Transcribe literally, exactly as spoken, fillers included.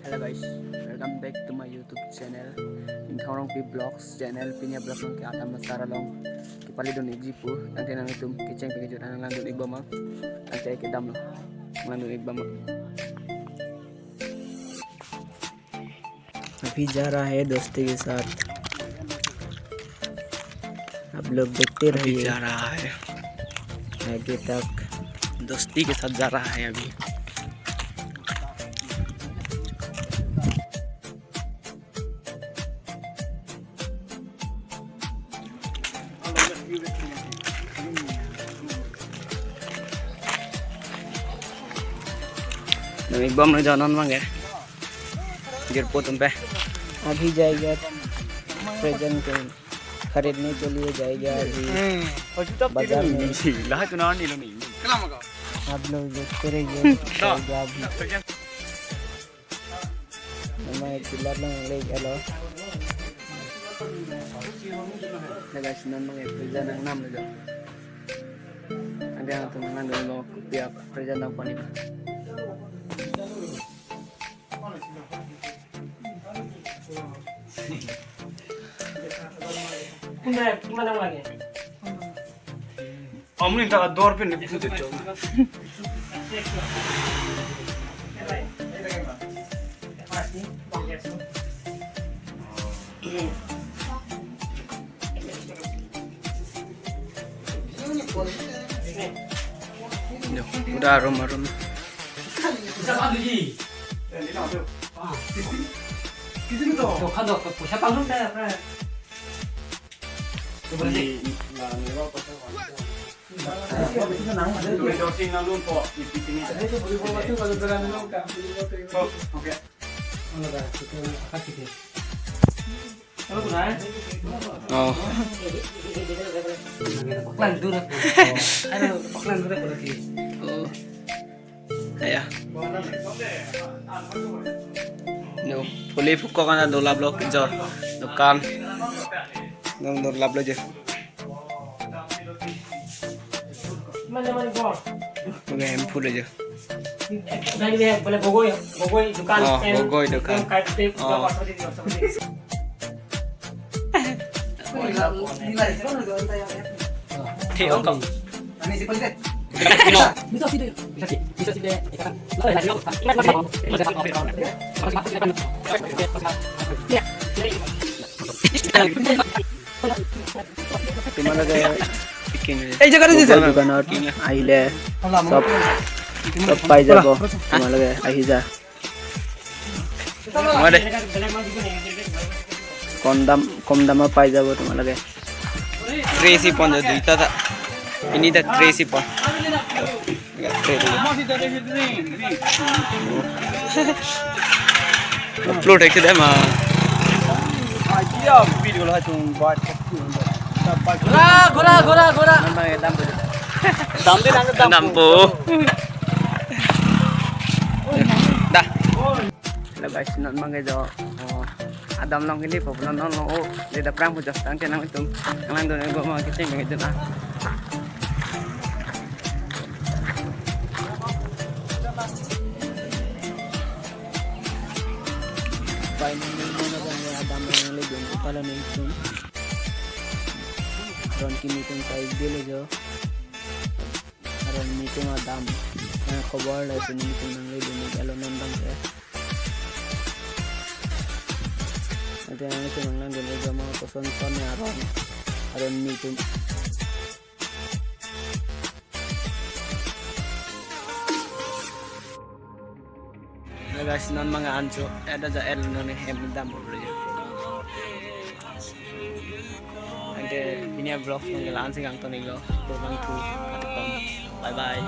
Hello guys, welcome back to my YouTube channel, Ingthong Rongpi Vlogs channel. Pini a-vlog nang ke adam asar along kepali dun ikji pu. Tangte nangtum kecheng pekejut an nang langdun ikbom ma. Tangte kedam lo, langdun ikbom ma. अभी जा रहा है दोस्ती के साथ। आप लोग देखते अभी रहिए। जा रहा है। आगे तक। दोस्ती के साथ जा रहा है अभी। Dun ikbom lo jo non abang ke. Jirpo atum pe. अभी जाएगा प्रेजेंट को खरीदने के लिए जाएगा अभी बाजार में। Lah tu nani lo ni. आप लोग देखते रहिए, जाएगा अभी। Nama kilat lang lek alo. Guys, non abang ke pizza nangnam lo jo. Ada yang tu nangnam dolo, kopi apa pizza nang panik. Kumna, kumna lagi? Amun ta ador pin ni pusu de chong. Yo, udah arum arum. Bisa apa lagi? Tuh kan dok, pusat panggung dah. Oh. Paklang dura. Aduh, paklang dura ko lagi. Oh. Ya. No, puli pukok ana dola blok jo. Dukan. Nang dola blok jo. Mana, mana ko? Oke, em puli jo. Dari dia boleh Gogoi, Gogoi dukan. Oh, em, Gogoi dukan. Em, kai putih, oh. Apa seperti itu, seperti itu. Thek ong kong. Bisa sih deh. Bisa sih. Bisa sih deh. Tomorrow ke picking. এই জেগাতে দিছে। দোকানত আহিলে চব, চব পাই যাব। তোমালোকে আহি যা। Mare. কম দাম, কম দামত পাই যাব তোমালোকে। Three si pon jo, duita ta. Ini ta three si pon. Enggak, three dulu. Upload ek dam ma. Gora, gora, gora, gora. Dam de, dam de, dam po. Dah. Hello guys, non abang ke jo. Oh, adam along kili po, non along, oh, de dapprang pu jo, tangte nangtum nang langdun ikbom ma, kecheng pekejut an. Pai nang nang nang nang adam along le dun, pala nangtum. Ron kimi tum pai dele jo. Aron netum adam, eh, khobor le si netum nangledun ik alo non abang ke. Ante netum nang langdun ikbom ma koson son ne aron, aron netum. Hello guys, non abang ke ancho, ada ja el non hem dam bro. Ante pini a-vlog nang ke la-an si kangton iklo, pulang thu, katukom. Bye bye.